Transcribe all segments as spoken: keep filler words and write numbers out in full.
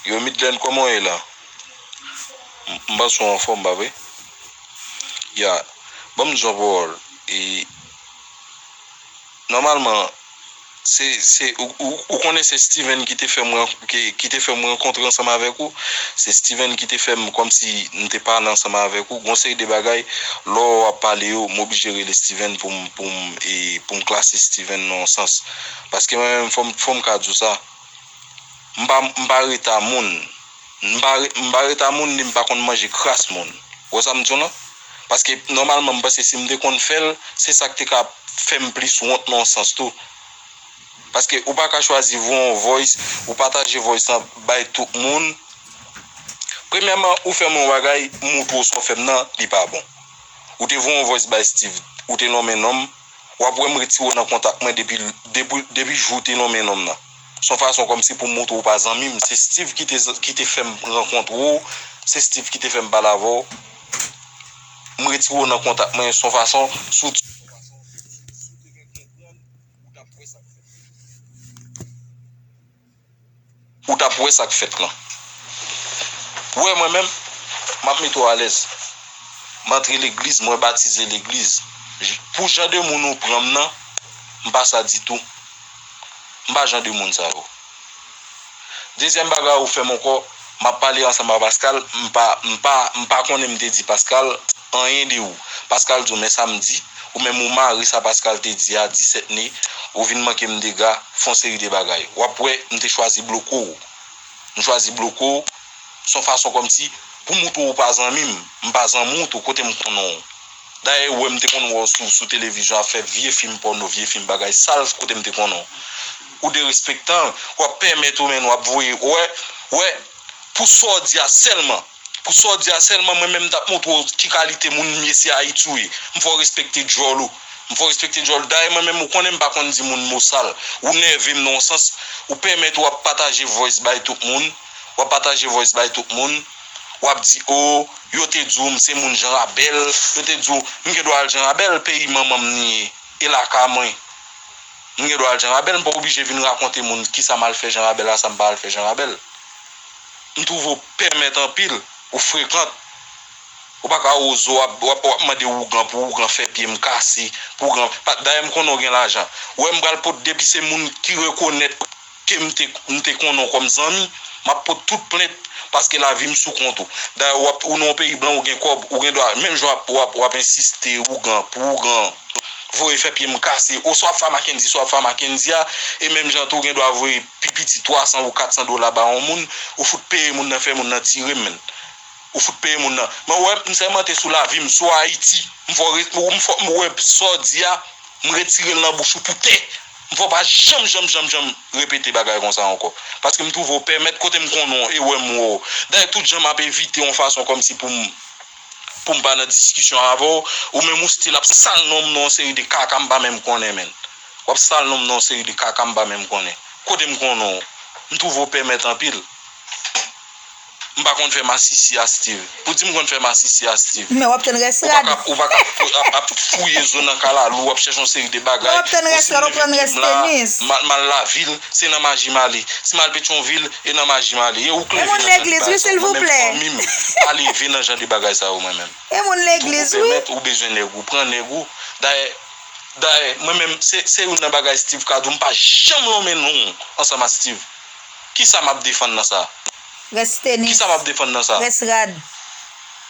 Yo, Midland, kòman w ye la? M, m panse w anfòm, pa vre? Ya, ban m di w yon pawòl. E, nòmalman, se, se, ou, ou, ou konnen se Steven ki te fè m ran-, ki, ki te fè m rankontre ansanm avèk ou. Se Steven ki te fè m kòmsi m te pale ansanm avèk ou. Gon seri de bagay, lè w ap pale yo, m oblije rele Steven pou m, pou m, e, pou m klase Steven nan yon sans. Paske mwen menm, fò m, fò m ka di w sa. M pa, m pa reta moun. M pa re-, m pa reta moun, ni m pa konn manje kras moun. Ou wè sa m di w lan? Paske, nòmalman, m panse si m te konn fè l, se sa k te ka fè m plis wont nan yon sans tou. Paske ou pa ka chwazi voye yon voice, ou pataje voice lan bay tout moun. Premyèman, ou fè m yon bagay, m montre w sa w fè m nan, li pa bon. Ou te voye yon voice bay Steve, ou te nonmen non m, w ap wè m retire w nan kontak mwen depi, depi, depi jou w te nonmen non m nan. Se yon fason kòmsi pou m montre w pa zanmi m. Se Steve ki te, ki te fè m rankontre w, se Steve ki te fè m pale avè w. M retire w nan kontak mwen, se yon fason, si w, si w te gen konprann, ou t ap wè sa k fèt. Ou t ap wè sa k fèt lan. Ou wè mwen menm, m ap mete w alèz. M antre legliz, mwen batize legliz. J-, pou jan de moun ou pran m nan, m pa sa ditou. M pa jan de moun sa yo. Dezyèm bagay ou fè m ankò, m ap pale ansanm a Pascal, m pa, m pa, m pa konnen m te di Pascal anyen de ou. Pascal di w, men sa m di, ou menm ou mare sa Pascal te di a, disèt ne, ou vin manke m dega, fè yon seri de bagay. W ap wè, m te chwazi bloke w. M chwazi bloke w, se yon fason kòmsi, pou montre w pa zanmi m, m pa zanmi w tou, kote m konnen w. Dayè, ou wè m te konn wè w sou, sou televizyon ap fè vye fim pòno, vye fim bagay sal, kote m te konnen w. Ou derespektan, w ap pèmèt ou menm, w ap voye, wè, wè, pou sa w di a sèlman, pou sa w di a sèlman, mwen menm m t ap montre w ki kalite moun m ye si Ayiti w ye. M fè w respekte djòl ou. M fè w respekte djòl ou. Dayè, mwen menm ou konnen m pa konn di moun mo sal. Ou nève m nan yon sans, ou pèmèt w ap pataje voice bay tout moun. W ap pataje voice bay tout moun. W ap di, o, yo te di w m se moun Jan Rabèl, yo te di w, m gen dwa al Jan Rabèl, peyi manman m li ye, e lakay mwen. M gen dwa al Jan Rabèl, m pa oblije vin rakonte moun kisa m al fè Jan Rabèl a, sa m pa al fè Jan Rabèl. M twouve w pèmèt anpil, ou frekan. Ou pa ka oze w ap, w ap, w ap mande ougan pou ougan fè pye m kase, pou ougan, pa, dayè m konnen w gen lajan. Ou wè m pral pot depi se moun ki rekonèt ke m te, m te konnen w kòm zanmi, m ap pot tout plent paske lavi m sou kont ou. Dayè w ap, ou nan yon peyi blan, ou gen kòb, ou gen dwa, menm jan w ap, w ap, w ap ensiste ougan, pou ougan voye fè pye m kase, oswa w ap fè a Mackendy, swa w ap fè a Mackendy a, e menm jan tou ou gen dwa voye pi piti twa san ou kat san dola ba yon moun, ou fout peye moun nan, fè moun nan tire m, menn. Ou fout peye moun nan. Men w wè, m sèmante sou lavi m, sou Ayiti. M fè w re-, m fè w, m wè sa w di a, m retire l nan bouch ou pou tè. M fè w pa janm, janm, janm, janm repete bagay konsa ankò. Paske m twouve w pèmèt kote m konnen w e wè m wè w. Dayè, tout jan m ap evite w yon fason kòmsi pou m, pou m pa nan diskisyon avè w, ou menm ou still ap sal non m nan yon seri de kaka m pa menm konnen, menn. W ap sal non m nan yon seri de kaka m pa menm konnen. Kote m konnen w? M twouve w pèmèt anpil. M pa konn fè masisi a Steve. Pou di m konn fè masisi a Steve. Men w ap tann rès rad. Ou pa ka, ou pa ka fou-, ap, ap fouye zo nan kalalou, w ap chèche yon seri de bagay. Men w ap tann rès rad, w ap tann rès tenis. M al, m al lavil, se nan maji m ale. Si m al Petyonvil, e nan maji m ale. E ou k leve nan jan de bagay sa yo, mwen menm fanmi m pa leve nan jan de bagay sa yo, mwen menm. E moun legliz, wi. Ou pèmèt, ou bezwen nèg ou, pran nèg ou. Dayè, dayè, mwen menm, se, se youn nan bagay Steve ka di w, m pa janm lonmen non w ansanm a Steve. Kisa m ap defann nan sa? Rès tenis. Kisa m ap defann nan sa? Rès rad.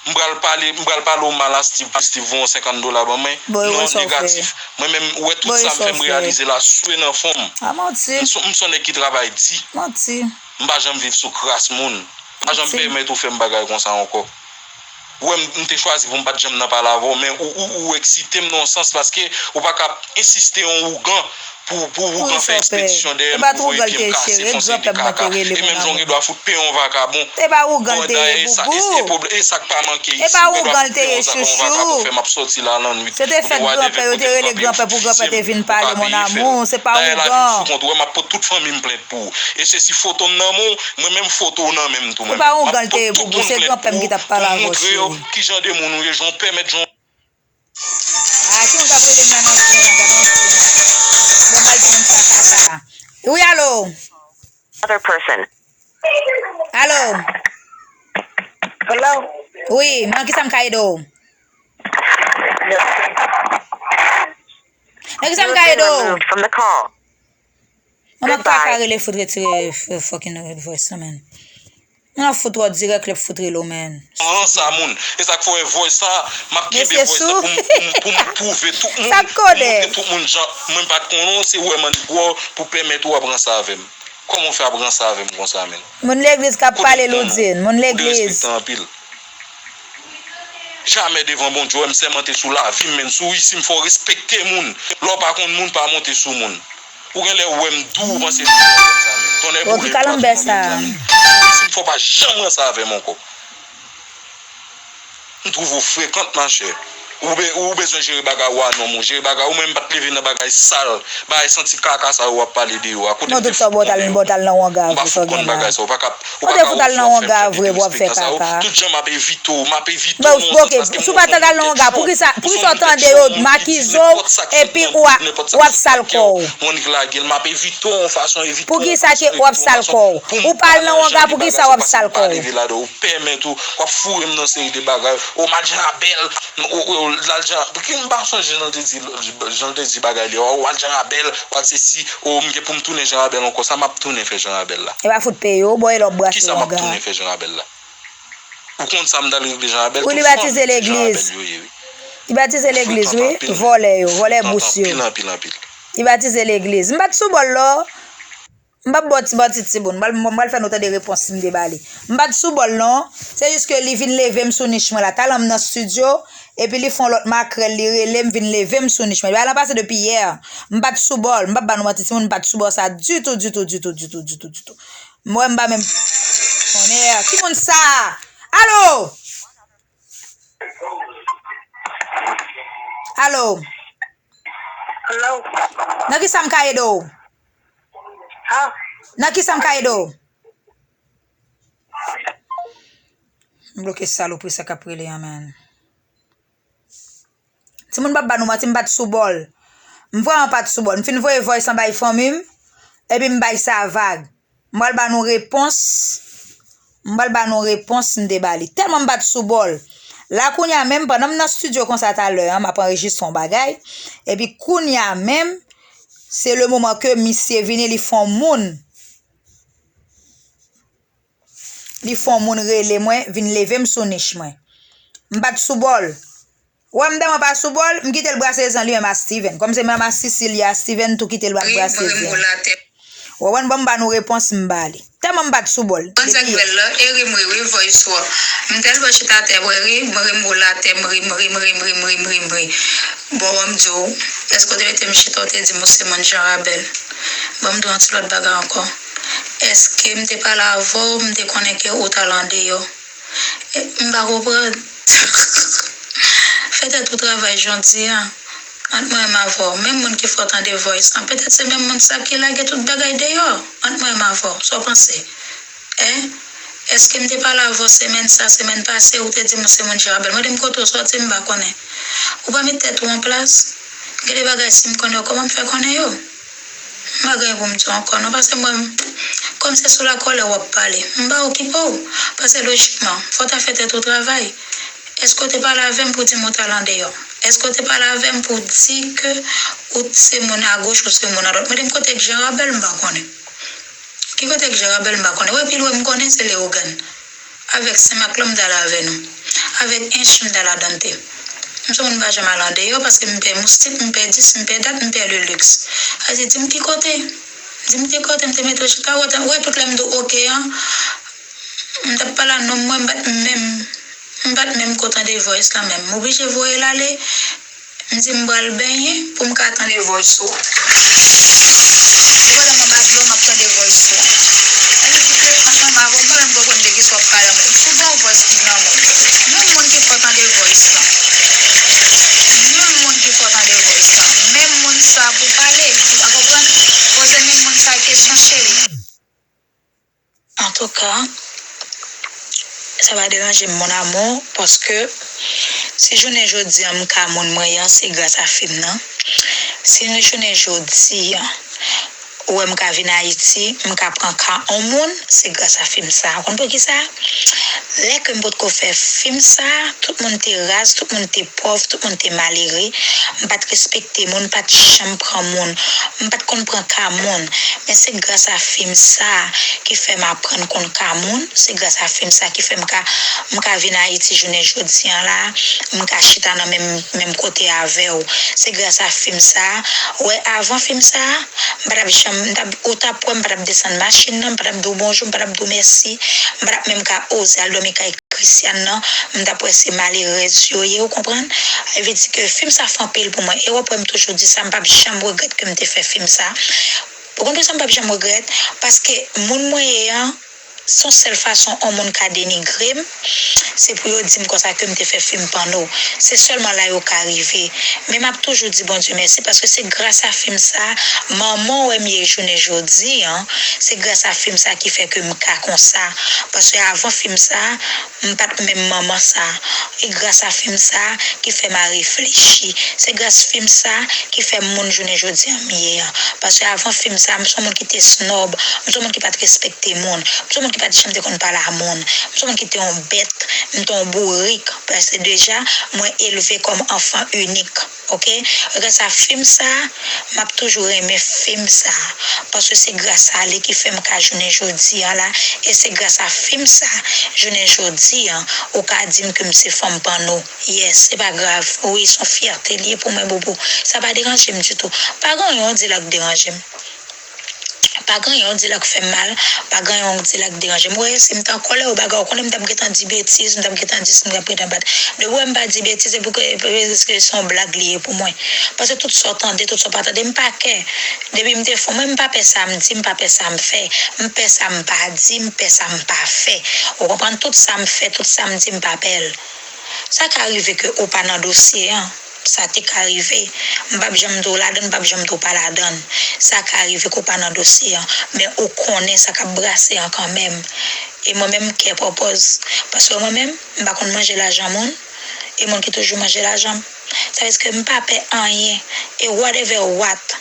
M pral pale, m pral pale w mal a Steve, pou Steve voye yon senkant dola ban mwen. Non, negatif. Mwen menm, ou wè tout sa m fè, m reyalize la, swe nan fwon m. A, manti. M s-, m s on nèg ki travay di. Manti. M pa janm viv sou kras moun. M pa janm pèmèt ou fè m bagay konsa ankò. Ou wè, m, m te chwazi pou m pa t janm nan pale avè w, men ou, ou, ou eksite m nan yon sans, paske ou pa ka ensiste yon ougan pou, pou ougan fè ekspedisyon dèyè m, pou voye pye m kase, fè yon seri de kaka. E menm jan w gen dwa fout peye yon vakabon. Bon, dayè, e sa, e, e pwoblè-, e sa k pa manke isi, ou gen dwa fout peye yon za-, yon vakabon, fè m ap sòti la lannwit, oubyen whatever, kote m kanpe, ou fout fizye m, ou pa peye, fè l. Dayè, lavi m sou kont ou, wè, m ap pot tout fanmi m plent pou ou. E se si foto m nan men w, mwen menm foto w nan men m tou, mwen menm. M ap pot tout moun plent pou ou, pou m montre yo ki jan de moun ou ye, jan w pèmèt, jan w. Ah, ki moun k ap rele m la nan ansyen an, gad ansyen an. Bon, m al jwenn sa, sa, sa. Wi, alo? Other person. Alo. Hello. Wi, nan kisa m ka ede w? Nan kisa m ka ede w? From the call. Mwen pa ka rele fout retire f- fucking voice la, man. Mwen ap fout wè dirèk lè fout rele w, man. An sa moun. E sa k fè w wè voice sa, m ap kenbe Mesye voice sa sou. Pou m pou m- pou m pwouve tout moun, Sa k pou m konnen? Montre tout moun jan mwen m pa t konnen w se wè man gwo pou pèmèt ou ap ranse avè m. Kòman w fè ap ranse avè m konsa, menn? Moun legliz k ap pale loudin, moun Ou legliz. Derespektan anpil. Jamè devan Bondye, w wè m sèmante sou lavi m, menn, sou isi m fè w respekte moun. Lè w pa konn moun, pa monte sou moun. Ou genlè wè m di w, ou panse m konn sa, menn. Tonnè boule m pa sou moun, menn. Sou isi m fè w pa janm ranse avè m ankò. M twouve w frekant, machè. Ou be- ou bezwen jere bagay ou a nonm ou. Jere bagay ou, mwen m pa t leve nan bagay sal, bagay santi kaka sa yo w ap pale de yo a. Kote m te fout pran de yo? M pa fout konn bagay sa yo. Ou pa ka ou pa ka oze w ap fè m jan de derespektan sa yo. Tout jan m ap evite w, m ap evite w nan yon sans paske m wè w se yon moun ki tchon, ou se yon moun ki tande yo, makize w, epi ou a- w ap sal kò w. Monique lage l, m ap evite w yon fason, evite w. Poukisa ke w ap sal kò w? Ou pa al nan yon anga, poukisa w ap sal kò w? Pèmèt ou, w ap foure m nan seri de bagay. O m al Jan Rabèl, o, o, l al Jan, ki m pa sonje jan l te di, jan l te di bagay li, o, w al Jan Rabèl, w al se si, o, m gen pou m tounen Jan Rabèl ankò, sa m ap tounen fè Jan Rabèl la? E pa fout peye w, bò e lè w ap brase w anga. Kisa m ap tounen fè Jan Rabèl la? Ou konn sa m t al regle Jan Rabèl? Wi, li batize legliz. Li batize legliz, wi. Vòlè yo, vòlè bous yo. Anpil, anpil, anpil. Li batize legliz. M pa t sou bòl, non. M p ap ba w ti manti, timoun. M pral, m pral fè nou tande repons si m te ba li. M pa t sou bòl, non. Se jis ke li vin leve m sou nich mwen la. Talè m nan estidyo, epi li fè yon lòt makrèl, li rele m, vin leve m sou nich mwen. Bagay lan pase depi yè. M pa t sou bòl. M p ap ba nou manti, timoun, m pa t sou bòl sa ditou, ditou, ditou, ditou, ditou, ditou. M wè m pa menm. Tonnè, ki moun sa? Alo! Alo! Hello. Nan kisa m ka ede w? Ha? Nan kisa m ka ede w? M bloke salopri sa k ap rele an, man. Timoun, m p ap ba nou manti, m pa t sou bòl. M vrèman pa t sou bòl. M fin voye voice lan bay fanmi m, epi m bay sa vag. M pral ba nou repons. M pral ba nou repons m te ba li. Tèlman m pa t sou bòl. La kounye a menm, pandan m nan estidyo konsa talè a, m ap anrejistre yon bagay. Epi kounye a menm, se le moman ke misye vini, li fè yon moun. Li fè yon moun rele mwen, vin leve m sou nich mwen. M pa t sou bòl. Ou wè m tèlman pa sou bòl, m kite l brase zen li menm a Steven. Kòm se menm a Sisili a Steven tou kite l brase zen. Ou wè, ban m ba nou repons m ba li. Tèlman m pa t sou bòl. Konn sa k bèl la, e ri m ri wi, voice wè. M tèlman chita atè, mwen ri, m ri m boule atè, m ri, m ri, m ri, m ri, m ri, m ri, m ri. Bon, wè m di w, èske w te mete m chita, w te di m ou se moun Jan Rabèl. Ban m di w yon ti lòt bagay ankò. Èske m te pale avè w, m te konnen ke ou t al andeyò? M pa konprann. Fè tèt ou travay jodi a. Ant mwen menm avè w, menm moun ki fè w tande voice lan, petèt se menm moun sa ki lage tout bagay deyò. Ant mwen menm avè w, sa w panse? Hein? Èske m te pale avè w semèn sa, semèn pase, ou te di m ou se moun Jan Rabèl? Mande m kote w sòti, m pa konnen. Ou pa met tèt ou an plas? Gen de bagay si m konnen yo, kòman m fè konnen yo? M pa gen anyen pou m di w ankò non, paske mwen, kòm se sou lakòlè w ap pale, m pa okipe w. Paske lojikman, fò w ta fè tèt ou travay. Èske w te pale avè m pou di m ou t al andeyò? Èske w te pale avè m pou di ke ou se moun agoch, ou se moun adwat? Mande m kote k Jan Rabèl, m pa konnen. Ki kote k Jan Rabèl, m pa konnen. Wè, pi lwen m konnen se Leyogàn. Avèk Senmak lan m t al avè nou. Avèk Ench m t al a Dante. M se moun pa janm al andeyò paske m pè moustik, m pè dis, m pè dat, m pè liliks. Sa vle di, di m ki kote. Di m ki kote m te mete w chita. Wè, wè tout lè m di w oke an, m t ap pale a nonm mwen, m pa t menm, m pa t menm ko tande voice lan menm. M oblije voye l ale. M di m pral benyen pou m ka tande voice ou. Se pandan m anba dlo m ap tande voice ou. Sa vle di ke ansanm avè w, m pa menm konprann de kisa w ap pale anmwey. M sou bon voice ki nan men w. Menm moun ki fè w tande voice lan. Menm moun ki fè w tande voice lan. Menm moun sa pou pale. Ou pa konprann? Poze menm moun sa kesyon, cheri. Antouka, sa pa deranje m, mon amour, paske si jounen jodi a m ka moun mwen ye an, se gras a fi m nan. Si jounen jodi a, Ou wè m ka vin Ayiti, m ka pran ka on moun, se gras a fim sa. Ou konn poukisa? Lè ke m potko fè fim sa, tout moun te raz, tout moun te pòv, tout moun te malere. M pa t respekte moun, m pa t janm pran moun. M pa t konn pran ka moun. Men se gras a fim sa ki fè m aprann konn ka moun. Se gras a fim sa ki fè m ka, m ka vin Ayiti jounen jodi an la. M ka chita nan menm, menm kote avè w. Se gras a fim sa. Ou wè, avan fim sa, m pa t ap janm, m t ap, ou t ap wè m pa t ap desann machin nan, m pa t ap di w bonjou, m pa t ap di w mèsi, m pa t ap menm ka oze al dòmi kay Christiane nan, m t ap wè se malerèz yo ye, ou konprann? E vle di ke fim sa fè anpil pou mwen. E w ap wè m toujou di sa, m p ap janm regrèt ke m te fè fim sa. Ou konn poukisa m p ap janm regrèt? Paske moun mwen ye an, se yon sèl fason yon moun ka denigre m, se pou yo di m konsa ke m te fè fim pòno. Se sèlman la yo ka rive. Men m ap toujou di Bondye mèsi, paske se gras a fim sa, manman w wè m ye jounen jodi an, se gras a fim sa ki fè ke m ka konsa. Paske avan fim sa, m pa t menm manman sa. E gras a fim sa ki fè m a reflechi. Se gras fim sa ki fè m moun jounen jodi an m ye an. Paske avan fim sa, m se yon moun ki te snòb, m se yon moun ki pa t respekte moun, m se yon moun ki pa t janm te konn pale a moun, m se yon moun ki te yon bèt, m te yon bourik, paske deja, mwen elve kòm anfan inik. Oke? Gras a fim sa, m ap toujou renmen fim sa. Paske se gras a li ki fè m ka jounen jodi an la. E se gras a fim sa, jounen jodi an, ou ka di m ke m se fanm pòno. Yes, se pa grav. Wi, se yon fyète li ye pou mwen, boubou. Sa pa deranje m ditou. Pa gen anyen w di la k deranje m. Pa gen anyen w di la k fè m mal, pa gen anyen w di la k deranje m. Ou wè, si m t an kòlè, ou bagay, ou konnen m t ap gentan di betiz, m t ap gentan di, m t ap gentan bat. Depi w wè m pa di betiz, se pou ke, se yon blag li ye pou mwen. Paske tout sa w tande, tout sa w pa tande, m pa kè. Depi m te fò, mwen, m pa pè sa m di, m pa pè sa m fè. M pè sa m pa di, m pè sa m pa fè. Ou konprann? Tout sa m fè, tout sa m di, m pa pè l. Sa ka rive ke ou pa nan dosye an. Sa te ka rive. M p ap janm di w ladann, m p ap janm di w pa ladann. Sa ka rive ke w pa nan dosye an, men ou konnen sa k ap brase an kanmenm. E mwen menm, m kè pòpòz. Paske mwen menm, m pa konn manje lajan moun. E moun ki toujou manje lajan m. Sa vle di ke m pa pè anyen. E whatever what,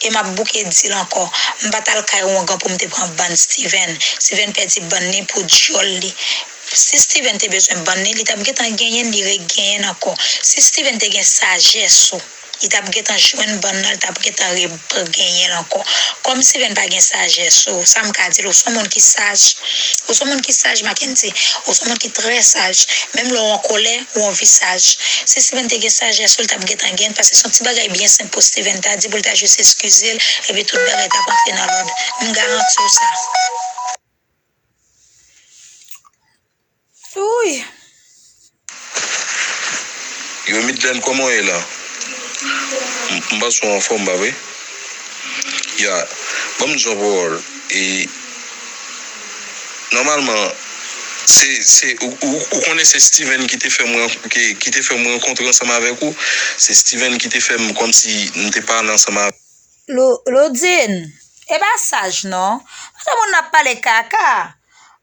e m ap bouke di l ankò. M pa t al kay oungan pou m te pran bann Steven. Steven pèdi bann li pou dyòl li. Si Steven te bezwen bann li, li t ap gentan genyen l, li regenyen l ankò. Si Steven te gen sajès ou, li t ap gentan jwenn bann nan, li t ap gentan regenyen l ankò. Kòm Steven pa gen sajès ou, sa m ka di l, ou se yon moun ki saj. Ou se yon moun ki saj, Mackendy. Ou se yon moun ki trè saj. Menm lè w an kòlè, ou anvi saj. Si Steven te gen sajès ou, li t ap gentan genyen l, paske se yon ti bagay byen senp pou Steven ta di, pou l ta jis eskize l, epi tout bagay t ap antre nan lòd. M garanti w sa. Wi. Yo, Midlène, kòman w ye la? M, m panse w anfòm, pa vre? Ya, ban m di w yon pawòl. E, nòmalman, se, se, ou, ou, ou konnen se Steven ki te fè m ran-, ki, ki te fè m rankontre ansanm avèk ou. Se Steven ki te fè m kòmsi m te pale ansanm avèk Lou-, Loudine, e pa saj non. Sa moun nan ap pale kaka.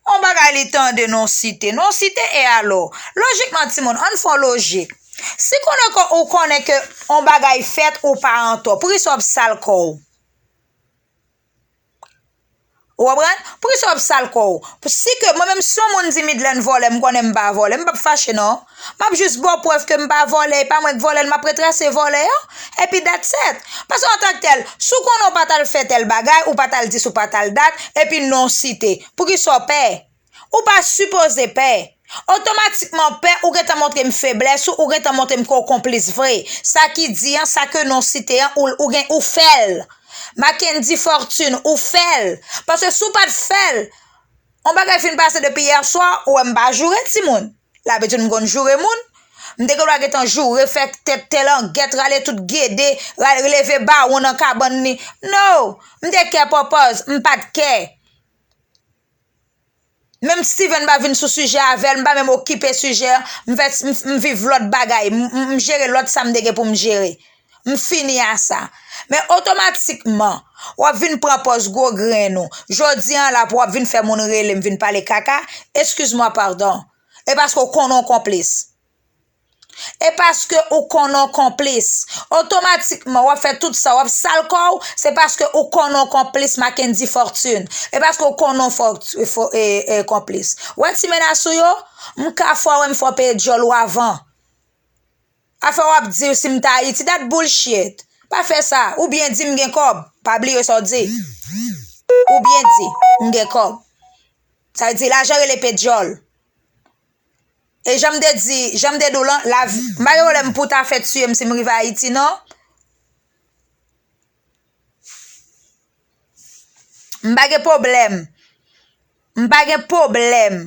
On bagay li tande non site. Non site e alò. Lojikman, timoun, ann fè on lojik. Si konnen ke ou konnen ke on bagay fèt, ou pa antò, poukisa w ap sal kò w? Ou konprann? Poukisa w ap sal kò w? Si ke mwen menm, si yon moun di Midlène vòlè, m konnen m pa vòlè, m p ap fache non. M ap jis ba w prèv ke m pa vòlè, e pa mwen k vòlè l, m ap retrase vòlè an. Epi that's it. Paske antanktèl, si w konnen w pa t al fè tèl bagay, ou pa t al dis, ou pa t al dat, epi non w site. Poukisa w pè? Ou pa sipoze pè. Otomatikman pè, ou gentan montre m feblès ou, ou gentan montre m ke w konplis vre. Sa ki di an, sa ke non w site an, ou, ou gen, ou fè l. Mackendy Fortune, ou fè l. Paske si w pa t fè l, on bagay fin pase depi yè swa, ou wè m pa joure timoun. Labitid m konn joure moun. M te gen dwa gentan joure, fè tèt tè langèt, rale tout gede, rale leve bawon nan kabann li. No! M te kè pòpòz, m pa t kè. Menm Steven pa vin sou sijè avè l, m pa menm okipe sijè an, m fè, m, m viv lòt bagay, m, m, m jere lòt sa m te gen pou m jere. M fini a sa. Men otomatikman, w ap vin pran pòz gwo grenn ou. Jodi an la pou w ap vin fè moun rele m vin pale kaka, excuse-moi, pardon. E paske w konnen w konplis. E paske ou konnen w konplis. Otomatikman, w ap fè tout sa, w ap sal kò w, se paske ou konnen w konplis Mackendy Fortune. E paske ou konnen w fò, fò, e, e, konplis. Wè ti menas ou yo, m ka fè w wè m fè w peye djòl ou avan. Afè w ap di si m t Ayiti, that bullshit. Pa fè sa. Ou byen di m gen kòb. Pa bliye sa w di. Ou byen di m gen kòb. Sa vle di lajan rele peye djòl. E jan m te di, jan m te di w lan, lavi, m pa gen pwoblèm pou ta fè tiye m si m rive Ayiti, non. M pa gen pwoblèm. M pa gen pwoblèm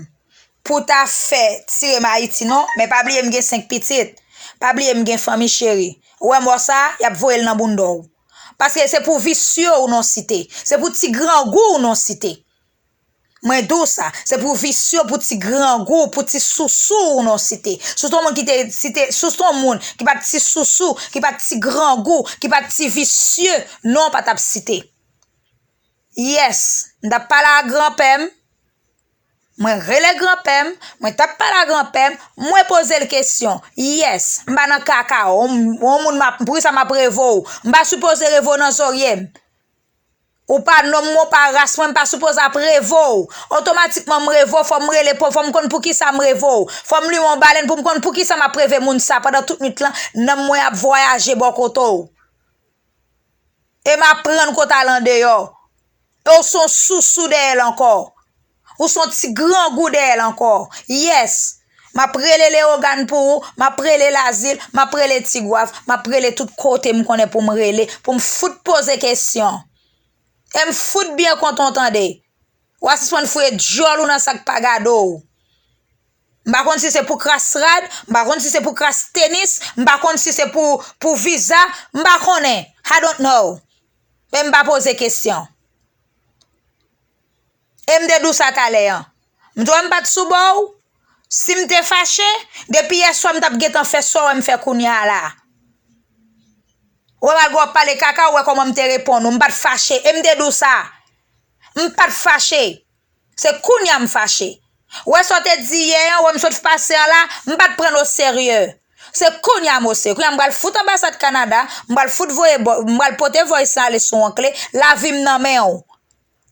pou ta fè tire m Ayiti, non. Men pa bliye m gen senk pitit. Pa bliye m gen fanmi cheri. Ou wè mò sa, y ap voye l nan bounda w. Paske se pou visye w non site. Se pou ti grangou w non site. Mwen di w sa, se pou visye, pou ti grangou, pou ti sousou ou non site. Si w se yon moun ki te, site, si w se yon moun ki pa t ti sousou, ki pa t ti grangou, ki pa t ti visye, non w pa t ap site. Yes, m t ap pale a granpè m, mwen rele granpè m, mwen t ap pale a granpè m, mwen poze l kesyon. Yes, m pa nan kaka, yon, yon moun m ap, poukisa m ap reve w? M pa sipoze reve w nan zorye m. Ou pa nonm mwen, ou pa ras mwen, m pa sipoze ap reve w. Otomatikman m reve w, fò m rele, fò m konn poukisa m reve w. Fò m limen yon balèn pou m konn poukisa m ap reve moun sa pandan tout nwit lan, nanm mwen ap vwayaje bò kote w. E m aprann kote w al andeyò. E w se yon sousou dèyè l ankò. Ou se yon ti grangou dèyè l ankò. Yes. M ap rele Leyogàn pou ou, m ap rele Lazil, m ap rele Tigwav, m ap rele tout kote m konnen pou m rele, pou m fout poze kesyon. E m fout byen kontan w tande. W a sispann fouye djòl ou nan sa k pa gade w. M pa konn si se pou kras rad, m pa konn si se pou kras tenis, m pa konn si se pou, pou viza, m pa konnen. I don't know. Men m pa poze kesyon. E m te di w sa talè an. M di w m pa t sou bò w. Si m te fache, depi yèswa m t ap gentan fè sa w wè m fè kounye a la. Ou wè malgre w ap pale kaka, ou wè kòman m te reponn ou. M pa t fache. E m te di w sa. M pa t fache. Se kounye a m fache. Ou wè sa w te di yè an, ou wè m sot pase an la, m pa t pran l oserye. Se kounye a m oserye. Kounye a m pral fout anbasad Kanada, m pral fout voye, m pral pote voice lan ale sou yon kle, lavi m nan men w.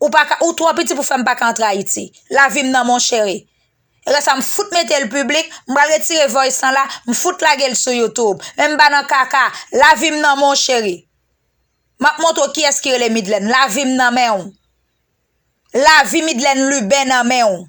Ou pa ka, ou twò piti pou fè m pa ka antre Ayiti. Lavi m nan men w cheri. E lè sa m fout mete l piblik, m pral retire voice lan la, m fout lage l sou YouTube. Men m pa nan kaka, lavi m nan men w cheri. M ap montre w kiyès ki rele Midlène, lavi m nan men w. Lavi Midlène Lubin nan men w.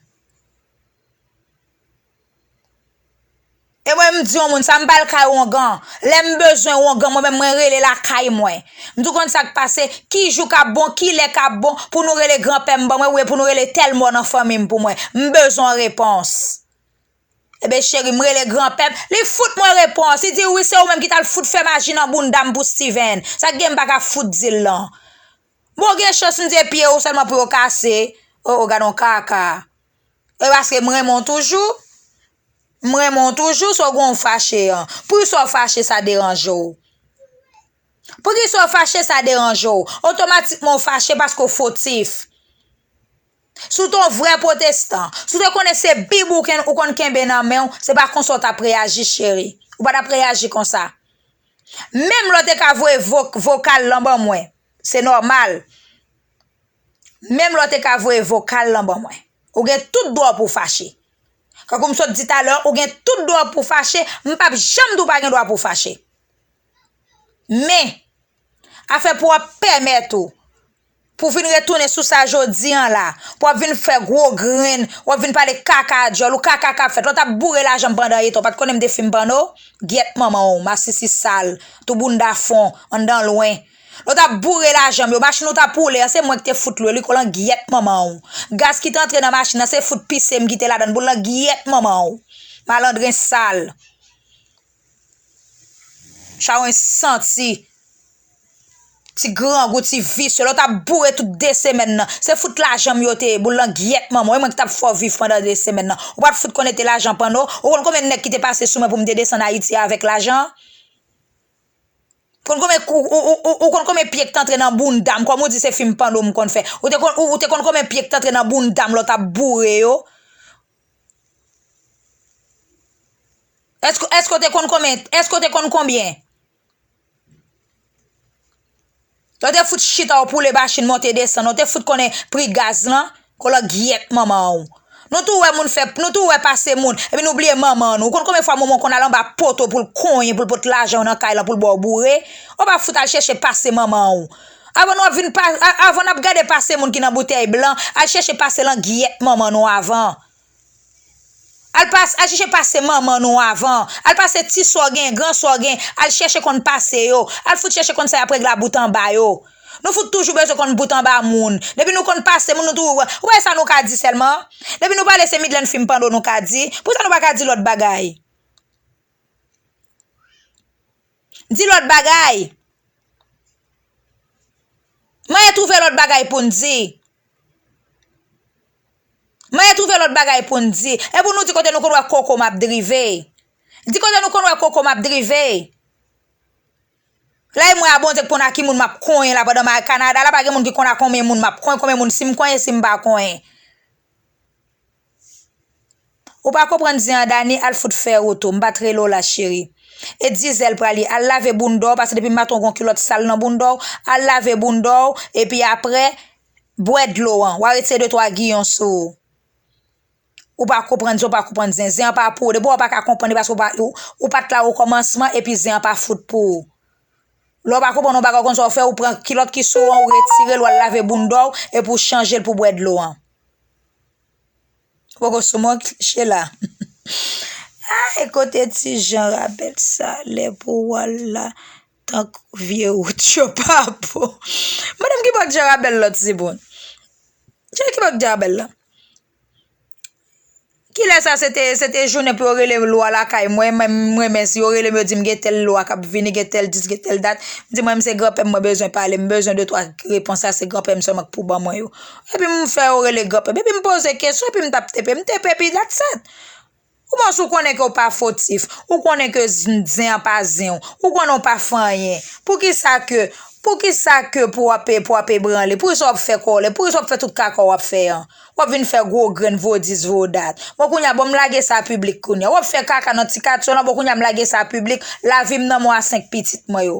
E mwen m di yon moun sa, m pa al kay wongan. Lè m bezwen wongan, mwen menm mwen rele lakay mwen. M di w konn sa k pase, ki jou k ap bon, ki lè k ap bon pou nou rele granpè m ban mwen, oubyen pou nou rele tèl mò nan fanmi m pou mwen. M bezwen yon repons. Ebyen cheri, m rele granpè m, li fout mwen repons. Li di wi, se ou menm ki t al fout fè maji nan bounda m pou Steven. Sa k gen m pa ka fout di l lan. Bon, gen chans m di e pye ou sèlman pou yo kase. O, o, gad on kaka. E paske m renmen w toujou. M renmen w toujou, sa w gen w fache an. Poukisa w fache sa deranje w? Poukisa w fache sa deranje w? Otomatikman w fache paske w fotif. Si w te yon vrè pwotestan, si w te konnen se Bib ou ken-, ou konn kenbe nan men w, se pa konsa w t ap reyaji, cheri. Ou pa t ap reyaji konsa. Menm lè w te ka voye vo-, vokal lan ban mwen, se nòmal. Menm lè w te ka voye vokal lan ban mwen, ou gen tout dwa pou w fache. Kankou m sot di talè, ou gen tout dwa pou w fache, m p ap janm di w pa gen dwa pou w fache. Men, afè pou w ap pèmèt ou, pou w vin retounen sou sa jodi an la, pou w ap vin fè gwo grenn, w ap vin pale kaka a djòl ou, kaka k ap fèt. Lè w t ap boure lajan m pandan eta, w pa t konnen m te fim panno? Gyèt manman w, masisi sal, tou bounda fon, anndan lwen. Lè w t ap boure lajan m yo, machin ou t ap woule an, se mwen ki te fout lwe li, kòl an gyèt manman w. Gaz ki te antre nan machin nan, se fout pise m ki te ladan l, boul lan gyèt manman w. Malandren sal. Chawony santi. Ti grangou, ti visye. Lè w t ap boure tout de semèn nan. Se fout lajan m yo te ye. Boul lan gyèt manman w. E mwen ki t ap fè w viv pandan de semèn nan. Ou pa t fout konnen te lajan panno. Ou konn konbyen nèg ki te pase sou mwen pou m te desann Ayiti avèk lajan? Ou konn konbyen, ou, ou, ou, ou, ou konn konbyen pye ki t antre nan bounda m? Kòm ou di se fim panno m konn fè. Ou te konn, ou, ou te konn konbyen pye ki t antre nan bounda m lè w t ap boure yo? Èske, èske w te konn konbyen? Èske w te konn konbyen? Lè w te fout chita w poule machin monte desann, w te fout konnen pri gaz lan, kolangyèt manman w. Nou tou wè moun fè, nou tou wè pase moun, epi nou bliye manman nou. Ou konn konbyen fwa manman w konn al anba poto pou l konyen, pou l pot lajan w nan kay lan, pou l ba w boure? Ou pa fout al chèche pase manman w. Avan nou ap vin pa, a- avan n ap gade pase moun ki nan boutèy blan, al chèche pase langyèt manman nou avan. Al pas, al chèche pase manman nou avan. Al pase ti sa w gen, gran sa w gen. Al chèche konn pase yo. Al fout chèche konn sa y ap regle a bout anba yo. Nou fout toujou bezwen konn bout anba moun. Depi nou konn pase moun, nou tou, ou wè sa nou ka di sèlman? Depi nou pale se Midlèn fim pando nou ka di. Poukisa nou pa ka di lòt bagay? Di lòt bagay. Mwen twouve lòt bagay pou n di. Mwen twouve lòt bagay pou n di. E pou nou di kote nou konn wè koko m ap drive. Di kote nou konn wè koko m ap drive. La e mwen a Bondye k konn a ki moun m ap konyen la pandan m al Kanada la, pa gen moun ki konn a konbyen moun m ap konyen, konbyen moun si m konyen, si m pa konyen. Ou pa konprann zen an Dani, al fout fè wout ou, m pa t rele w la cheri. E dizè l pral ye, al lave bounda w, paske depi maten w gon kilòt sal nan bounda w, al lave bounda w, epi apre, bwè dlo an, w a retire de twa giyon sou ou. Ou pa konprann zen, ou pa konprann zen. Zen an pa pou ou. Depi w pa ka konprann, e paske ou pa, ou, ou pa t la okòmansman, epi zen an pa fout pou ou. Lè w pa konprann yon bagay, ou konn sa w fè, ou pran kilòt ki sou ou an, ou retire l, w al lave bounda w, epi w chanje l pou bwè dlo an. Ou poko sou mwen, Sheila. Ay, kote ti jan rapèl sa, lè pou w al la, tankou vye wout yo pa bon. Madanm ki bò k jan rapèl lòt timoun? Jan ki bò k jan rapèl la? Kilè sa se te, se te jounen pou yo rele lwa lakay mwen, mwen, mwen, men si yo rele m, yo di m gen tèl lwa k ap vini, gen tèl dis, gen tèl dat. M di mwen, m se granpè m, mwen bezwen pale, m bezwen de twa repons la, se granpè m sèlman k pou ban mwen yo. Epi m fè yo rele granpè m, epi m poze kesyon, epi m t ap tepe, m tepe, epi that's it. Ou bon, si w konnen ke w pa fotif, ou konnen ke zen an pa zen w, ou konnen w pa fè anyen. Poukisa ke, poukisa ke pou w ap, pou w ap ebranle, poukisa w ap fè kòlè, poukisa w ap fè tout kaka w ap fè an? W ap vin fè gwo grenn vodis vodat. Bon, kounye a, bon, m lage sa piblik kounye a. W ap fè kaka nan ti katye w lan, bon, kounye a, m lage sa piblik, lavi m nan men w a senk pitit mwen yo.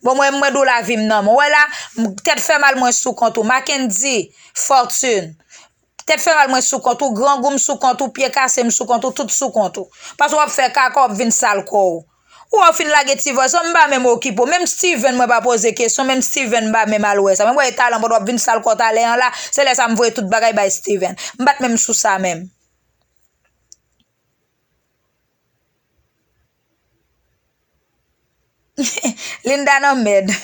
Bon, mwen, mwen di w lavi m nan men w. Wè la, m, tèt fè mal mwen sou kont ou. Mackendy, Fortune. Tèt fè mal mwen sou kont ou, grangou m sou kont ou, pye kase m sou kont ou, tout sou kont ou. Paske w ap fè kaka, w ap vin sal kò w. Ou wè w fin lage ti vòs lan, m pa menm okipe w. Menm Steven, mwen pa poze kesyon, menm Steven, m pa menm al wè sa. Mwen wè e talan, w ap vin sal kò w talè an la, se lè sa m voye tout bagay bay Steven. M pa t menm sou sa menm. Linda nan mèd.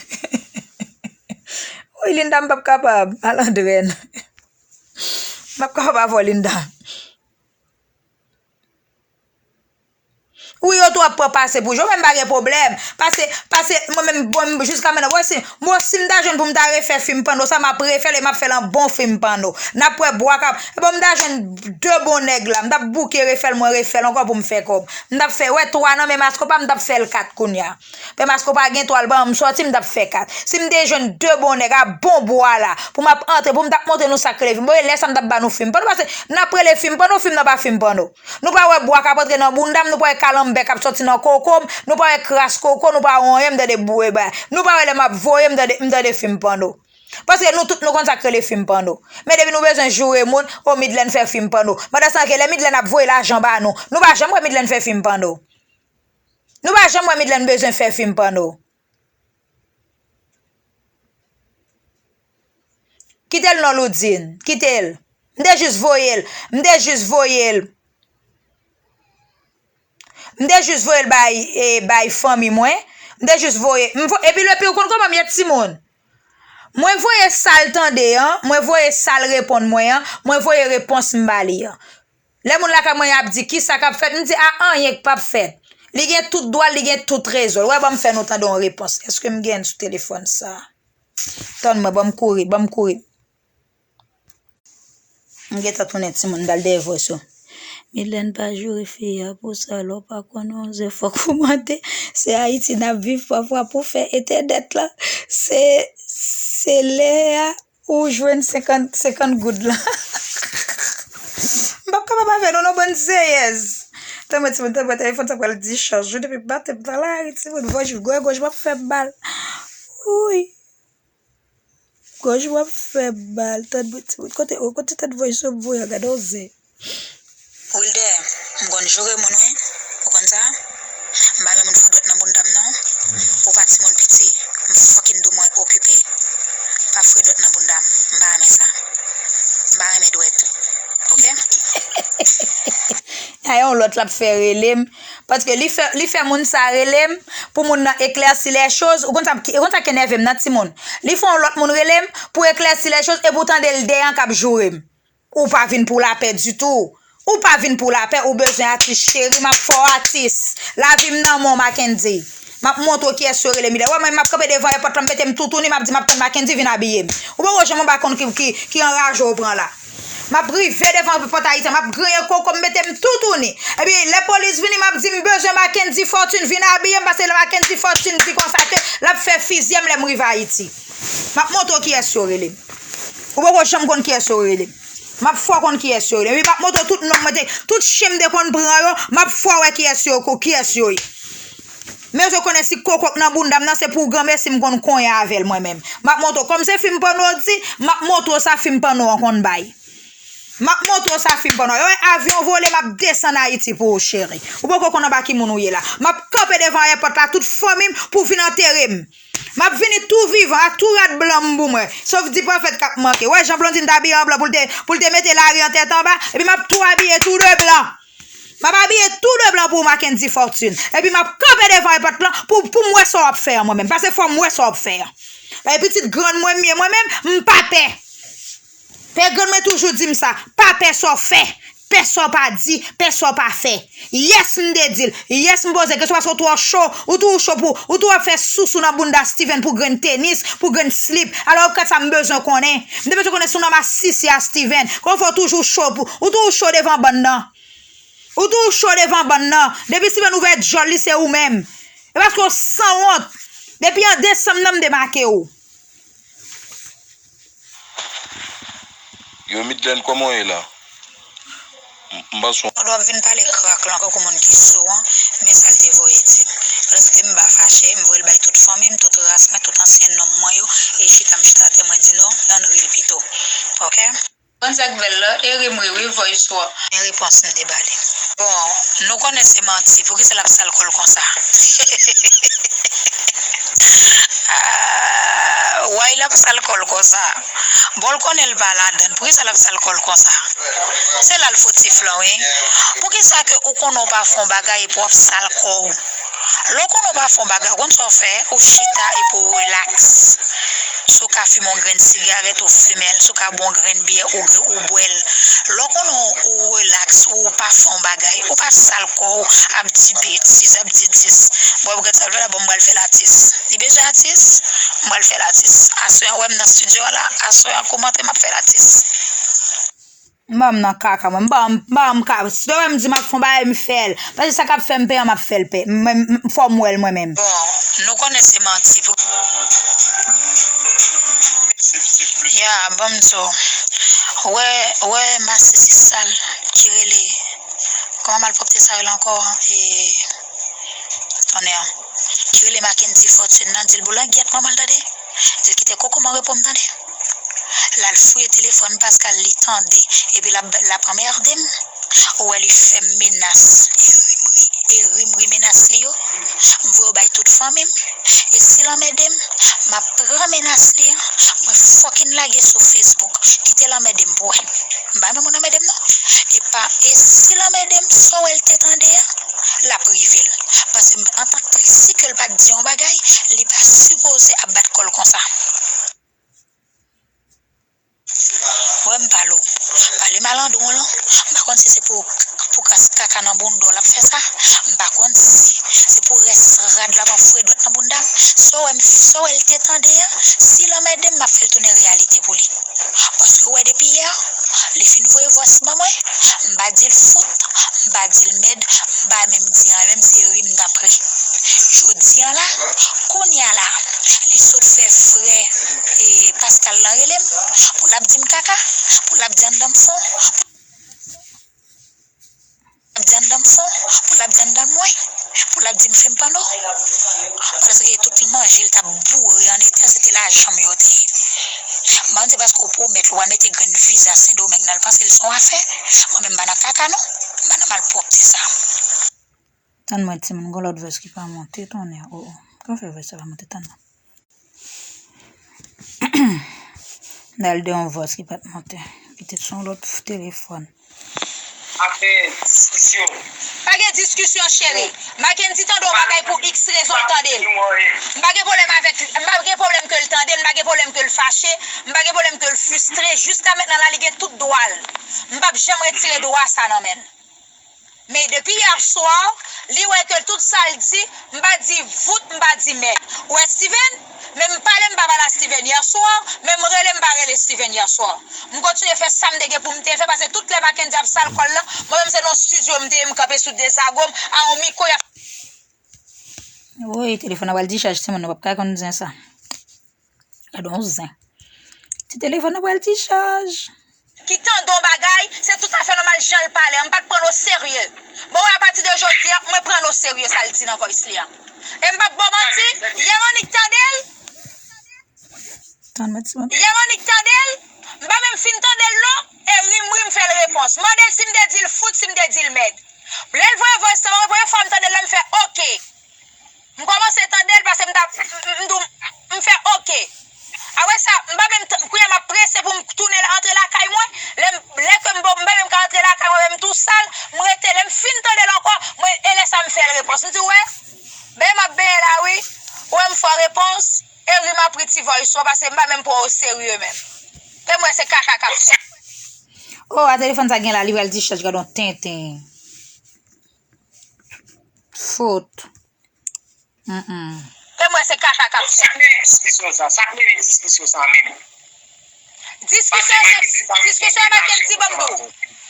Wi, Linda, m p ap kapab. Malandren. M p ap kapab avè w, Linda. Wi, yo tou ap pran pase pou jwe, men m pa gen pwoblèm. Pase, pase, mwen menm, bon, jiska mentnan, bon, si, bon, si m ta jwenn pou m ta refè fim pando sa, m ap refè l e m ap fè l an bon fim pando. N ap wè bwa k ap, e bon, m ta jwenn de bon nèg la, m t ap bouke refè l, mwen refè l ankò pou m fè kòb. M t ap fè, wè, twa nan men Maskopa, m t ap fè l kat kounye a. Men Maskopa gen twa, l ban m sòti, m t ap fè kat. Si m te jwenn de bon nèg a bon bwa la, pou m ap antre, pou m t ap montre nou sa k rele fim. Bon, e lè sa m t ap ba nou fim pando, paske n ap rele fim pando, fim nan pa fim pando. Nou pa wè bwa k ap antre nan bounda m, nou pa wè kalanbè k ap sòti nan koko m, nou pa wè kras koko, nou pa wè anyen, m tande bouye bay. Nou pa wè lè m ap voye, m tande, m tande fim pando. Paske nou tout nou konn sa k rele fim pando. Men depi nou bezwen joure moun, o Midlèn fè fim pando. Pandan se tan ke lè Midlèn ap voye lajan ba nou, nou pa janm wè Midlèn fè fim pando. Nou pa janm wè Midlèn bezwen fè fim pando. Kite l non, Loudine. Kite l. M te jis voye l. M te jis voye l. M te jis voye l bay, e, bay fanmi mwen. M te jis voye. M vo-, epi lepi, ou konn kòman m ye, timoun? Mwen voye sa l tande an, mwen voye sa l reponn mwen an, mwen voye repons m ba li an. Lè moun lakay mwen ap di, "Kisa k ap fèt?" M di, "A, anyen k p ap fèt." Li gen tout dwa l, li gen tout rezon l. Wè, ban m fè nou tande yon repons. Èske m gen l sou telefòn sa a? Tann mwen, ban m kouri, ban m kouri. M gentan tounen timoun, m t al dèyè vòs yo. Midlèn pa joure fi a pou sa, lè w pa konn yon zen fòk ou mande. Se Ayiti n ap viv, pafwa pou fè entènèt la, se, se lè a ou jwenn senkant, senkant goud la. M p ap kapab avè nou non, bann zeyèz. Tanpri, timoun, tanpri, telefòn sa pral discharge wi, depi maten m nan lari, timoun, vwaj, gòj, gòj mwen ap fè m mal. Wi. Gòj mwen ap fè m mal, tanpri, timoun. Kote, kote tèt vwaj sa m voye a, gade yon zen. Wilder, m konn joure moun wi. Ou konn sa? M pa renmen moun foure dwèt nan bounda m non. Ou pa timoun piti. M fucking di w mwen okipe. Pa foure dwèt nan bounda m. M pa renmen sa. M pa renmen dwèt. Oke? Ay, yon lòt l ap fè rele m. Paske li fè, li fè moun sa rele m pou moun nan eklèsi lè choz. Ou konn sa, ou konn sa k enève m nan timoun? Li fè yon lòt moun rele m pou eklèsi lè choz epi w tande l dèyè an k ap joure m. Ou pa vin pou lapè ditou. Ou pa vin pou lapè, ou bezwen atis cheri, m ap fè w atis. Lavi m nan men w Mackendy. M ap montre w kiyès yo rele m. W wè mwen, m ap kanpe devan èpòt la, m mete m toutouni, m ap di m ap tann Mackendy vin abiye m. Ou poko janm anba konn ki, ki, ki anraje w pran la. M ap rive devan pòt Ayiti a, m ap griyen koko, m mete m toutouni. Epi lè polis vini, m ap di m bezwen Mackendy Fortune vin abiye m, paske lè Mackendy Fortune di konsa ke l ap fè fizye m lè m rive Ayiti. M ap montre w kiyès yo rele m. Ou poko janm konn kiyès yo rele m. M ap fè w konn kiyès yo rele m. Epi m ap montre w tout nonm mwen te, tout chen m te konn pran yo, m ap fè w wè kiyès yo, kiyès yo ye. Men yo konnen si koko k nan bounda m nan se pou granmesi m konn konyen avè l mwen menm. M ap montre w, kòm se fim pòno w di, m ap montre w sa fim pòno an konn bay. M ap montre w sa fim pòno. Yo wè avyon vole, m ap desann Ayiti pou ou cheri. Ou poko konn anba ki moun ou ye la. M ap kanpe devan èpòt la, tout fanmi m pou vin antere m. M ap vini tou vivan, ak tou rad blan m pou mwen. Sof di pwofèt k ap manke. Wè jan Blondine t abiye an blan pou l te, pou l te mete lari an tèt anba, epi m ap tou abiye tou de blan. M ap abiye tou de blan pou ou Mackendy Fortune. Epi m ap kanpe devan èpòt lan pou, pou m wè sa w ap fè an mwen menm. Paske fò m wè sa w ap fè an. Paske pitit grann mwen m ye mwen menm, m pa pè. Pè grann mwen toujou di m sa, pa pè sa w fè, pè sa w pa di, pè sa w pa fè. Yes m te di l, yes m poze kesyon paske w twò cho, ou toujou cho pou, ou toujou ap fè sousou nan bounda Steven pou grenn tenis, pou grenn slip. Alò ou konn sa m bezwen konnen. M te bezwen konnen si w nan masisi a Steven. Kòman fè w toujou cho pou, ou toujou cho devan bann nan. Ou toujou cho devan bann nan. Depi Steven ouvè djòl li se ou menm. E paske w sanwont. Depi an desanm nan m te make w. Yo Midlène, kòman w ye la? M, m panse w. Pandan w ap vin pale krak lan, kankou moun ki so an, men sa l te voye di m. Paske m pa fache, m voye l bay tout fanmi m, tout ras mwen, tout ansyen nonm mwen yo, e chita m chita atè mwen di non, ann ri l pito. Oke? Konn sa k bèl la, e ri m ri wi, voice wè. Men repons m te ba li. Bon, nou konnen se manti, poukisa l ap sal kò l konsa? Why l ap sal kò l konsa? Bon, l konnen l pa ladann, poukisa l ap sal kò l konsa? Se la l fotif lan wi. Poukisa ke ou konnen w pa fè yon bagay epi w ap sal kò w? Lè w konnen w pa fè yon bagay, ou konn sa w fè? Ou chita epi w relaks. Si w ka fimen yon grenn sigarèt, ou fimen l. Si w ka bwè yon grenn byè, ou, ou bwè l. Lè w konnen w relaks, ou pa fè yon bagay, ou pa sal kò w ap di betiz, ap di dis. Bon, w ap gad sa l fè la, bon, m pral fè l atis. Li bezwen atis? M pral fè l atis. Aswè an, w wè m nan estidyo a la, aswè an, kòmante m ap fè l atis. M pa m nan kaka mwen, m pa m, m pa m ka, si w wè m di m ap fè yon bagay, m fè l. Paske sa k ap fè m pè an, m ap fè l pè. M, m, fò m wè l mwen menm. Bon, nou konnen se manti pou. Ya, ban m di w. Wè, wè masisi sal ki rele, kòman malpwòpte sa rele ankò? E, tonnè. Ki rele Mackendy Fortune nan, di l boulangyèt manman l tande. Di l kite koko m an repo m tande. L al fouye telefòn Pascal li tande epi l ap, l ap anmède m. Ou wè li fè m menas. E ri m ri, e ri m ri menas li yo. M voye yo bay tout fanmi m. E si l anmède m, m ap pran menas li an, mwen fucking lage sou Facebook. Kite l anmède m pou wè. M pa renmen moun anmède m non. E pa, e si l anmède m, sa w wè l te tande an, l ap rive l. Paske antanke si ke l pa t di yon bagay, li pa sipoze ap bat kò l konsa. Wè m pale w. Pale malandron lan. M pa konn si se pou, pou kras kaka nan bounda w l ap fè sa. M pa konn si se pou rès rad la pran fredwèt nan bounda m. Sa w wè m, sa w wè l te tande an, si l anmède m, m ap fè l tounen reyalite pou li. Paske w wè depi yè, li fin voye vwès ban mwen, m pa di l fout, m pa di l mèd, m pa menm di anyen, menm se ri m t ap ri. Jodi an la, kounye a la, li sot fè frè e Pascal lan rele m, pou l ap di m kaka, pou l ap di anndan m fon, pou l ap di anndan m fon, L ap di m se m panno. Prèske tout li manje, l t ap boure an eta, se te lajan m yo te ye. M pa konn se paske w pwomèt l, w al mete grenn viza Sendomeng nan, l panse l se yon afè. Mwen menm m pa nan kaka non, m pa nan malpwòpte sa. Tann mwen timoun, gon lòt voice ki pa monte, tonnè, o, o. Kòman fè voice sa pa monte, tann non. M al de yon voice ki pa t monte. Kite se yon lòt telefòn. Ap gen diskisyon. Pa gen diskisyon, cheri. Mackendy tande yon bagay pou X rezon, l tande l. M pa gen pwoblèm avèk, m pa gen pwoblèm ke l tande l, m pa gen pwoblèm ke l fache, m pa gen pwoblèm ke l fristre. Jiska mentnan la, li gen tout dwa l. M p ap janm retire dwa sa nan men l. Men depi yè swa, li wè ke tout sa l di, m pa di vout, m pa di mèd. Ou wè Steven? Men m pale, m pa pale a Steven yè swa, men m rele, m pa rele Steven yè swa. M kontinye fè sa m te gen pou m te fè, paske tout lè Mackendy ap sal kò l lan, mwen menm se nan yon estidyo m te ye, m kanpe sou dezago m, a yon mikwo y ap. Woy, telefòn nan pral dichaj, timoun, nou p ap ka konn zen sa. Gade yon zen. Ti telefòn nan pral dichaj. Ki tande yon bagay, se tout afè nòmal jan l pale a, m pa t pran l oserye. Bon, wè, apati de jodi a, mwen pran l oserye sa l di nan voice li a. E m p ap ba w manti, yè m annik tande l. Tann mwen ti mwen. Yè m annik tande l, m pa menm fin tande l non, e ri m ri m fè l repons. Mande l si m te di l fout, si m te di l mèd. Lè l voye voice sa, premye fwa m tande l la, m fè oke. M kòmanse tande l paske m t ap, m, m, m di w, m fè oke. Apre sa, m pa menm t-, kounye a m ap prese pou m tounen antre lakay mwen. Lè m, lè ke m bon, m pa menm ka antre lakay mwen, men m tou sal, m rete. Lè m fin tande l ankò, mwen, e lè sa m fè l repons. M di, w wè, benyen m ap benyen la, wi. Ou wè m fè w repons, e ri m ap ri ti voice ou an, paske m pa menm pran w oserye menm. E m wè se kaka k ap sot. O, a telefòn sa gen la, li pral dichaj, gad yon tenten. Fout. Mm, mm. E mwen se kaka k ap fèt. Sa k mennen diskisyon sa? Sa k mennen diskisyon sa menm? Diskisyon se, diskisyon e Mackendy, ban m di w.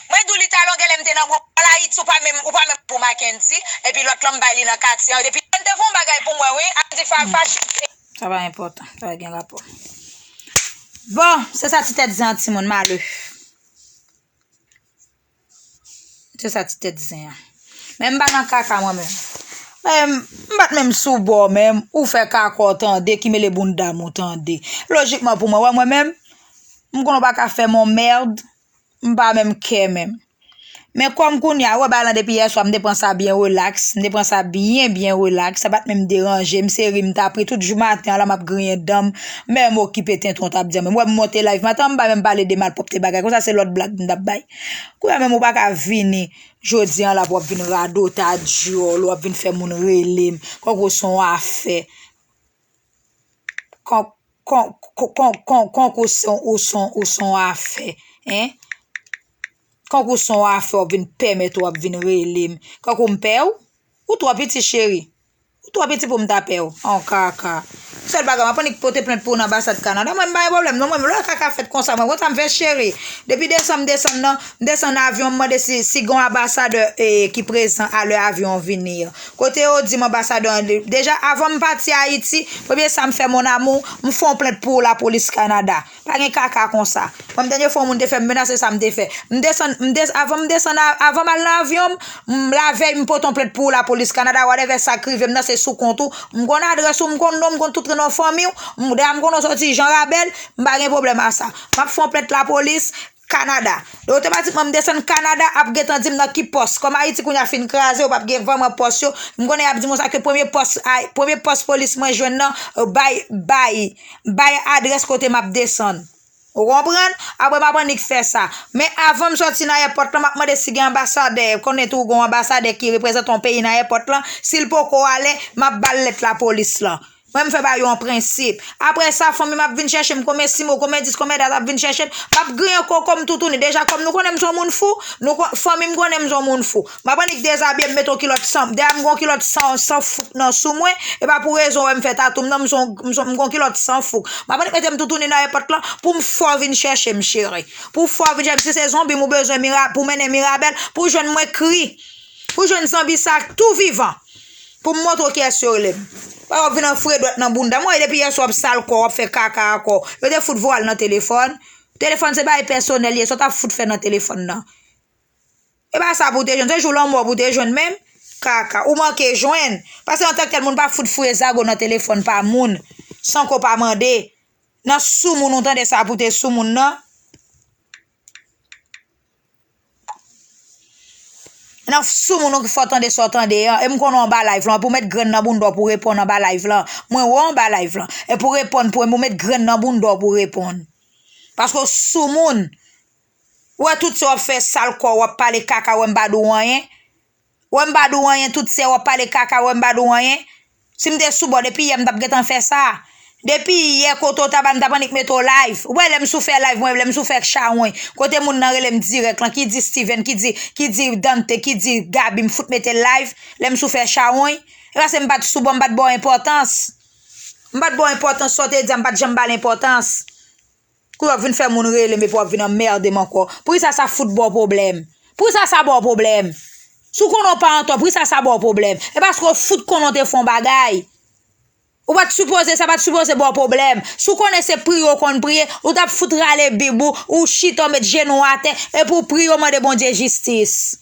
Mwen di w li talon, genlè m te nan gwo pal Ayiti, ou pa menm, ou pa menm pou Mackendy, epi lòt lan m bay li nan katye an. Depi lè m te fè yon bagay pou mwen, wi, ap di fa-, fache. Sa pa enpòtan, sa pa gen rapò. Bon, se sa ti tèt zen an, timoun, m ale. Se sa ti tèt zen an. Men m pa nan kaka mwen menm. Men m pa t menm sou bò menm, ou fè kaka w tande, ki mele bounda m ou tande. Lojikman pou mwen, wè mwen menm, m konnen w pa ka fè m yon mèd, m pa menm kè menm. Men kòm kounye a, wè bagay lan depi yè swa, m te pran sa byen relaks, m te pran sa byen, byen relaks, sa pa t menm deranje m, se ri m t ap ri, tout jou maten an la m ap griyen dan m, men m okipe tenten w t ap di an, men m wè m monte live maten an, m pa menm pale de malpwòpte bagay, konsa se lòt blag m t ap bay. Kounye a menm ou pa ka vini jodi an la pou w ap vin radota dyòl, w ap vin fè moun rele m, kòk ou se yon afè. Kòk, kòk, kòk, kòk, kòk ou se yon, ou se yon, ou se yon afè, en? Kòk ou se yon afè, w ap vin pèmèt ou ap vin rele m. Kòk ou m pè w? Ou twò piti, cheri. Ou twò piti pou m ta pè w. An kaka. Sèl bagay, m ap annik pote plent pou w nan anbasad Kanada. Mwen, m pa gen pwoblèm, non, mwen, lè kaka fèt konsa, mwen, konsa m fè cheri. Depi desanm, m desann nan, m desann avyon, m mande si, si gen yon anbasadè, eh, ki prezan a lè avyon an vini an. Kote yo di m anbasadè an, deja, avan m pati Ayiti, premye sa m fè, mon amour, m fè yon plent pou lapolis Kanada. Pa gen kaka konsa. Mwen, m dènye fwa yon moun te fè m menase, sa m te fè. M desann, m des-, avan m desann, a-, avan m al nan avyon m, m lavèy, m pote yon plent pou lapolis Kanada, whatever sa k rive m nan, se sou kont ou. M konn adrès ou, m konn non, m konn tout non fanmi w. M, dèyè m konn ou soti Jan Rabèl, m pa gen pwoblèm a sa. M ap fè yon plent lapolis Kanada. Otomatikman, m desann Kanada, ap gentan di m nan ki pòs. Kòm Ayiti kounye a fin kraze, yo p ap gen vrèman pòs yo. M konnen y ap di m konsa ke premye pòs, ay, premye pòs polis mwen jwenn nan, bay, bay, bay adrès kote m ap desann. Ou konprann? Apre m ap annik fè sa. Men avan m sòti nan èpòt lan, m ap mande si gen anbasadè. Konnen tou gen yon anbasadè ki reprezante yon peyi nan èpòt lan. Si l poko ale, m ap ba l lèt lapolis lan. Mwen, m fè bagay yo an prensip. Apre sa, fanmi m ap vin chèche m, konbyen sim, konbyen dis, konbyen dat ap vin chèche m. M ap griyen koko m toutouni. Deja, kòm nou konnen m se yon moun fou, nou ko-, fanmi m konnen m se yon moun fou. M ap annik dezabiye m, mete yon kilòt san, dèyè m gen yon kilòt san, san fouk nan sou mwen. E pa pou rezon wè m fè tatou m nan, m se yon, m se yon, m gen yon kilòt san fouk. M ap annik mete m toutouni nan èpòt lan pou m fè w vin chèche m, cheri. Pou w fè w vin chèche m. Si se zonbi m ou bezwen Mira-, pou mennen Mirabèl, pou w jwenn mwen kri. Pou w jwenn zonbi sa tou vivan. Pou m montre w kiyès yo rele m. Pa w ap vin anfre dwèt nan bounda m. Mwen, depi yè swa w ap sal kò, w ap fè kaka ankò. Yo te fout voye l nan telefòn. Telefòn se bagay pèsonèl ye, sa w t ap fout fè nan telefòn nan. E pa sa pou w te jwenn, se jou lanmò pou w te jwenn menm. Kaka, ou manke jwenn. Paske antanke tèl moun pa fout fouye zago nan telefòn pa moun, san ke w pa mande. Nan soumoun ou tande sa pou te soumoun nan. Nan soumoun ou ki fè w tande sa w tande an. E m konnen w anba live lan. Pou w met grenn nan bounda w pou w reponn anba live lan. Mwen wè w anba live lan. E pou w reponn pou mwen, pou w met grenn nan bounda w pou w reponn. Paske w soumoun. Ou wè tout se w ap fè sal kò, w ap pale kaka, w wè m pa di w anyen. Ou wè m pa di w anyen, tout se w ap pale kaka, w wè m pa di w anyen. Si m te sou bò, depi yè m t ap gentan fè sa. Depi yè kote w t ap, m t ap annik mete w live. Ou wè lè m sou fè live mwen, lè m sou fè chawony. Kote moun nan rele m dirèk lan, ki di Steven, ki di, ki di Dante, ki di Gaby, m fout mete l live. Lè m sou fè chawony. E paske m pa t sou bò, m pa t ba w enpòtans. M pa t ba w enpòtans, sa w te di a, m pa t janm ba l enpòtans. Kou w ap vin fè moun rele m epi w ap vin anmède m ankò. Poukisa sa fout ba w pwoblèm? Poukisa sa ba w pwoblèm? Si w konnen w pa antò, poukisa sa ba w pwoblèm? E paske w fout konnen w te fè yon bagay. Ou pa t sipoze, sa pa t sipoze ba w pwoblèm. Si w konnen se priye w konn priye, ou t ap fout rale bib ou, ou chita, w met jenou w atè, epi w priye, w mande Bondye jistis.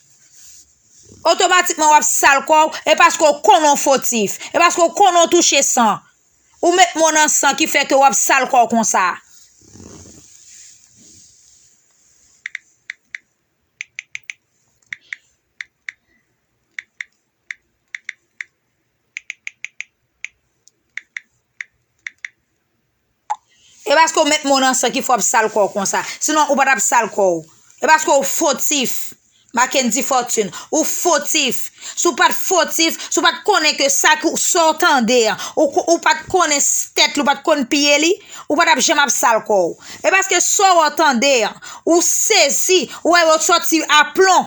Otomatikman, w ap sal kò w, e paske w konnen w fotif, e paske w konnen w touche san. Ou met mo nan san ki fè ke w ap sal kò w konsa. E paske w met mo nan san ki fè w ap sal kò w konsa. Sinon, ou pa t ap sal kò w. E paske w fotif. Mackendy Fortune, ou fotif. Si w pa t fotif, si w pa t konnen ke sa k-, sa w tande an, ou, ko-, ou pa t konnen s-, tèt li, ou pa t konn pye li, ou pa t ap janm ap sal kò w. E paske sa w tande an, ou sezi, ou wè yo sòti aplon.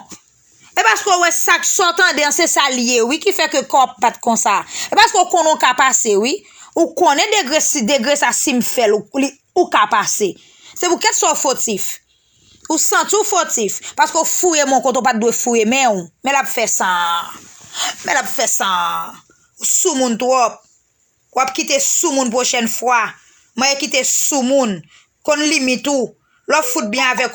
E paske w wè sa k-, sa w tande an, se sa l ye, wi, ki fè ke kò w ap bat konsa. E paske w konnen w ka pase, wi. Ou konnen degre si, degre sa, si m fè l, ou, li, ou ka pase. Se pou kèt sa w fotif. Ou santi w fotif, paske w fouye men w kote w pa t dwe fouye men w. Men l ap fè sa. Men l ap fè sa. Ou soumoun twòp. W ap kite soumoun pwochèn fwa. Mwen kite soumoun. Konn limit ou. Lè w fout byen avèk